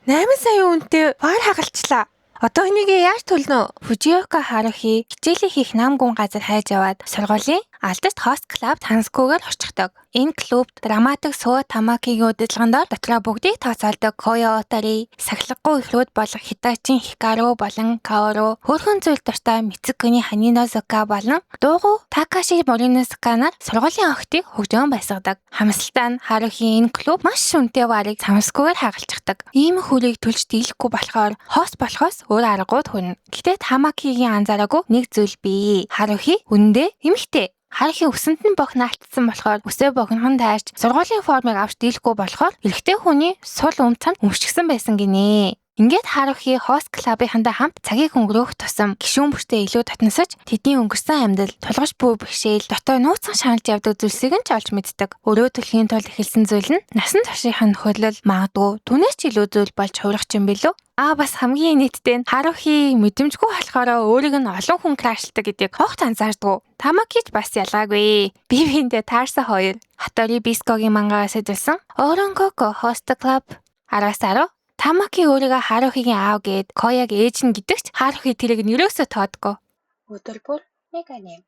8 сая үнэтэй бар хагалчлаа. Одоо энийг яаж төлнө? Фужиока Харухи хичээлээ хийх нам гүн газар хайж яваад сургуулийн алдарт хост клуб Танскугаар орчихдог. Энэ клубт драматик Суа Тамакигийн удирдлагын дор дотроо бүгдийг тооцоолдог Коя Отари, сахилгагүй эхрүүд болох Хитачин Хикару болон Каору, хөөрхөн зүйл дуртай Мицукуни Ханинозука болон дуугу Такаши Мориносука нар сургуулийн охидыг хөгжөөн байсгадаг. Хамсалтай нь Харухи энэ клуб маш үнэтэй варыг самскуугаар хагалчихдаг. Ийм хүрийг төлж дийлэхгүй болохоор хост болохоос өөр аргагүй хүрнэ. Гэтэ Тамакигийн анзаараагүй нэг зүйл бий. Харухи үнэндээ эмэгтэй. Харахи өсөнд нь богино алдсан болохоор өсөө богинохон тайрч, сургуулийн формыг авч дийлэхгүй болохоор эрэгтэй хүний сул өмд цамд өмсчихсэн байсан гинэ. Ингээд Харухи хост клубынхантай хамт цагийг өнгөрөөх тусам гишүүн бүртээ илүү татнасаж, тэдний өнгөрсөн амьдрал, тулгаж буй бэрхшээл, дотоо нууцхан шаналж явдаг зүйлсийг нь ч олж мэддэг. Өрөө түлхийн тулд эхэлсэн зүйл нь насан туршийнхын нөхөрлөл, магадгүй түүнээс ч илүү зүйл болж хувирах юм билүү? Аа, бас хамгийн нийтдээ нь Харухи мэдрэмжгүй болохоор өөрийг нь олон хүн crush лдаг гэдгийг огт анзаардгүй. Тамаки ч бас ялгаагүй. Би биендээ таарсан хоёр. Хотори Бискогийн мангагаас сэдвэлсэн Оронкоко Host Club 10-аас 10. Тамаки өөрийгөө Харухигийн аав гээд, Кояг ээж нь гэдэгч Харухи тэрийг нь ерөөсөө тоодгүй. Өдөр бүр 1 аним.